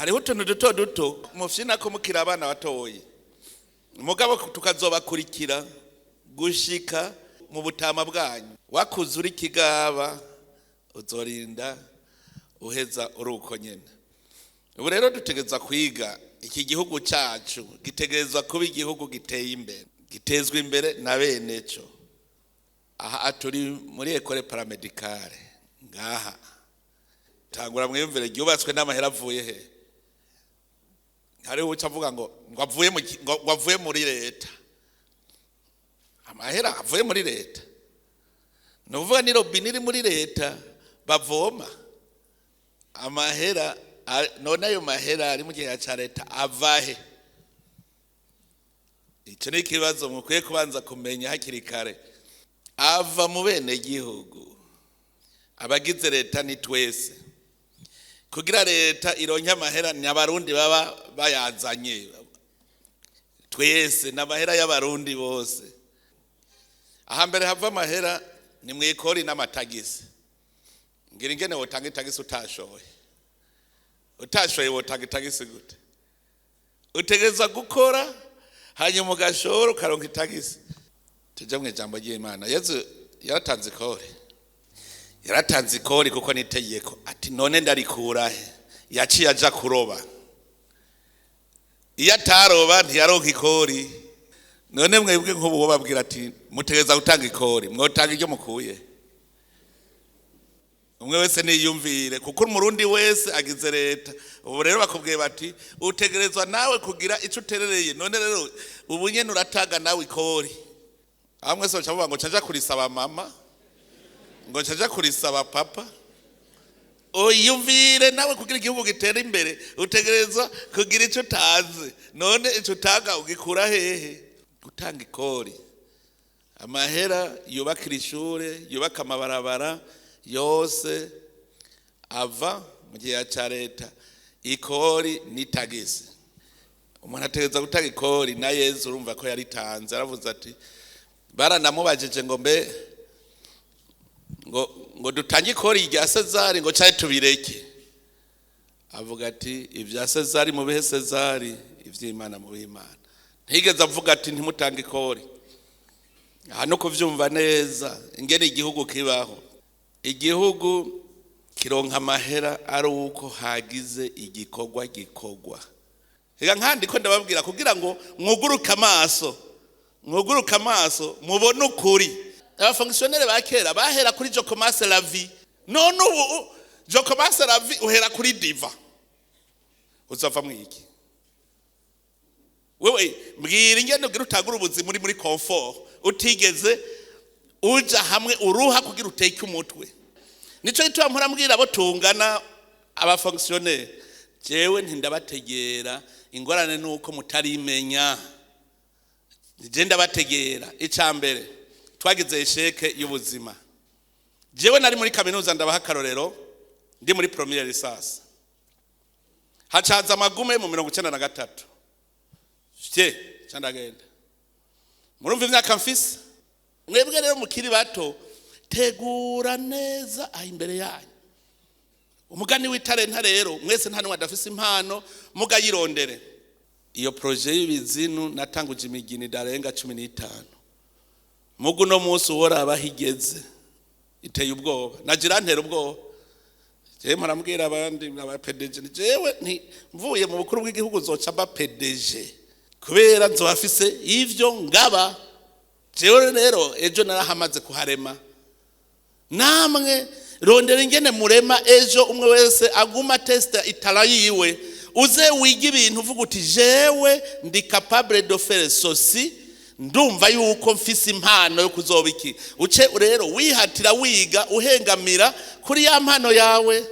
Hariho utuntu duto duto mufyina ko mukiri abana batoyi, mugabo tukazobakurikira gushika mu butama bwanyu. Wakuze uri kigaba, uzorinda uheza uri uko nyene. Ubu rero dutegereza kwiga. Iki gihugu cyacu gitegerezwa kuba igihugu giteye imbere, gitezwa imbere na bene cyo. Aha turi muri école paramédicale ngaha. Tangura mwiyumvire, ryubatswe n'amahera avuye he? Hariho uca avuga ngo avuye mu ngo avuye muri leta. Amahera avuye muri leta, ni ukuvuga ni robine iri muri leta bavoma amahera. None ayo mahera ari mu kigega cya leta avahe? Icyo ni ikibazo mukwiye kubanza kumenya hakiri kare. Ava mu bene gihugu. Abagize leta ni twese. Kugira leta ironke amahera, ni Abarundi baba bayazanye twese, ni amahera y'Abarundi bose. Ahambere hava amahera ni mu ikori n'amatagisi. Ngira ingene wotanga itagisi utashoye. Utashoye wotanga itagisi gute? Utegereza gukora, hanyuma ugashora, ukaronka itagisi. Tujye mu ijambo ry'Imana. Yezu yaratanze ikori, yaratanze ikori kuko ni itegeko. Ati: "None ndarikurahe?" Yaciye aja kuroba. Iyo ataroba ntiyaronka ikori. None mwebwe nk'ubu babwira ati: "Mutegereza gutanga ikori", mwotanga iryo mukuye? Umwe wese niyumvire, kuko Umurundi wese agize leta. Ubu rero bakubwiye bati: "Utegerezwa nawe kugira icyo uterereye." None rero ubu nyene uratanga nawe ikori. Aho mwese baca bavuga ngo ncaja kurisaba mama, ngo ncaja kurisaba papa. Uyumvire nawe, kugira igihugu gitere imbere utegerezwa kugira icyo utanze. None icyo utanga ugikura hehe? Gutanga ikori, amahera yubakira ishure, yubaka amabarabara, yose ava mu gihe cya leta. Ikori n'itagisi, umuntu ategereza gutanga ikori. Na Yezu urumva ko yaritanze. Aravuze ati, baranamubajije ngo: "Mbe ngo dutange ikori rya Sezari, ngo cyari tubireke?" Avuga ati: "Ibya Sezari mubihe Sezari, iby'Imana mubihe Imana." Ntigeze avuga ati: "Ntimutange ikori." Aha no kuvyumva neza ingene igihugu kibaho. Igihugu kironka amahera ari uko hagize igikorwa gikorwa. Reka nkandi ko ndababwira kugira ngo mwuguruke amaso, mwuguruke amaso mubone ukuri. Abafonctionnaires ba kera bahera kuri "je commence la vie". None ubu "je commence la vie" uhera kuri divan. Uzava mwiki wewe? Mbwira ingene ugira utangura ubuzima uri muri confort, utigeze uja hamwe uruha kugira uteke umutwe. Nico gituma mpora mbwira abo tungana, abafonctionnaires, jewe ntindabategera. Ingorane nuko mutarimenya. Je ndabategera. Ica mbere, twagize échec y'ubuzima. Jewe nari muri kaminuza, ndabaha akarorero, ndi muri première licence, hacaza amagume mu 93. Fye candagenda. Murumva imyaka mfise. Mwebwe rero mukiri bato, tegura neza aho imbere yanyu. Umugani w'itarenta rero, mwese nta n'umwe adafise impano, mugayirondere. Iyo projet y'ibizinu natanguje imigini idarenga 15. Mugu uno munsi uhora aho igeze iteye ubwoba, nagira ntera ubwoba. Jewe mpora abandi aba PDG, jewe nti mvuye mu bukuru bw'igihugu nzoca mba PDG, kubera nzoba afise ivyo ngaba. Jewe rero ejo narahamaze kuharema. Namwe rondera ingene murema ejo. Umwe wese aguma testa itara yiwe. Uze wiga ibintu uvuga uti: "Jewe ndi capable de faire ceci, ndumva yuko mfise impano yo kuzoba iki." Uce rero wihatira, wiga, uhengamira kuri ya mpano yawe.